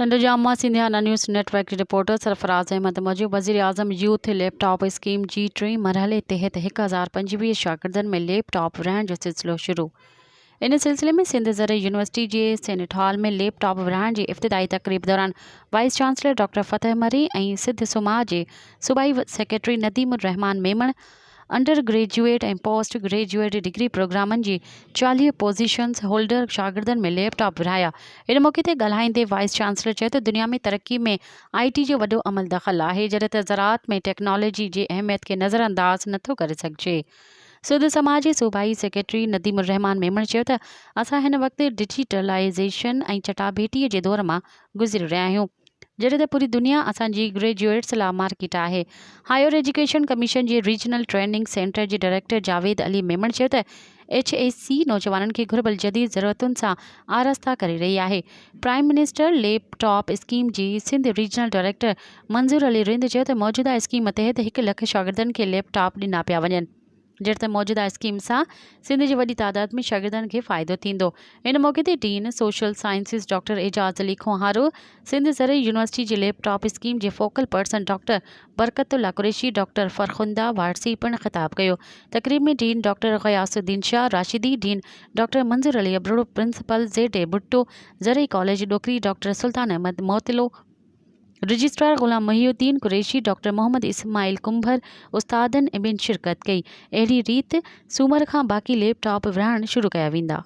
ٽنڊوڄام مان Sindhiana news net work جي reporter Sarfaraz Ahmed موجب وزيراعظم يوٿ ليپ ٽاپ اسڪيم جي ٽئين مرحلي تحت 1025 شاگردن ۾ ليپ ٽاپ ورهائڻ جو سلسلو شروع ان سلسلي ۾ سنڌ زرعي يونيورسٽي جي سينيٽ هال ۾ ليپ ٽاپ ورهائڻ جي افتتاحي تقريب دوران vice chancellor doctor Fateh Marri ۽ Sindh سماء جي صوبائي secretary Nadeem ur Rehman Memon under graduate ۽ post graduate degree پروگرامن جي 40 پوزيشنز هولڊر شاگردن ۾ ليپ ٽاپ ورهايا. ان موقعي تي ڳالهائيندي وائيس چانسلر چيو ته دنيا ۾ ترقي ۾ آء ٽي جو وڏو عمل دخل آهي جڏهن ته زراعت ۾ ٽيڪنالاجي جي اهميت کي نظرانداز نٿو ڪري سگهجي. سنڌ سماء جي صوبائي سيڪريٽري نديم الرحمان ميمڻ چيو ته اسان هن وقت ڊجيٽلائيزيشن ۽ چٽاڀيٽي جي دور مان گذري رهيا آهيون. جڏهن ته پوري دنيا اسان جي گريجوئيٽس لا مارڪيٽ آهي. هائير ايجوڪيشن ڪميشن جي ريجنل ٽريننگ سينٽر جي ڊائريڪٽر جاويد علي ميمڻ چيو ته ايڇ اي سي نوجوانن کي گهربل جديد ضرورتن سان آراسته ڪري رهي آهي. Prime minister lap top scheme جي سنڌ ريجنل ڊائريڪٽر منظور علي رند چيو ته موجوده اسڪيم تحت هڪ لک شاگردن کي ليپ ٽاپ ڏنا پيا وڃن. جڏهن ته موجوده اسڪيم سان سنڌ جي وڏي تعداد ۾ شاگردن کي فائدو ٿيندو. ان موقعي تي dean social sciences doctor Ejaz Ali Khuharo, Sindh زرعي يونيورسٽي جي ليپ ٽاپ اسڪيم جي focal person doctor Barkat Ullah Qureshi, doctor Farkhanda Warsi پڻ خطاب ڪيو. تقريب ۾ dean doctor Ghiyasuddin Shah Rashdi, dean doctor Manzoor Ali Abro, principal Z A Bhutto زرعي college Dokri doctor Sultan Ahmed Motlo, registrar Ghulam Mohiuddin Qureshi, doctor Muhammad Ismail Kumbhar, استادن ۽ ٻين شرڪت ڪئي. اهڙي ريت سومر کان باقي ليپ ٽاپ ورهائڻ شروع ڪيا ويندا.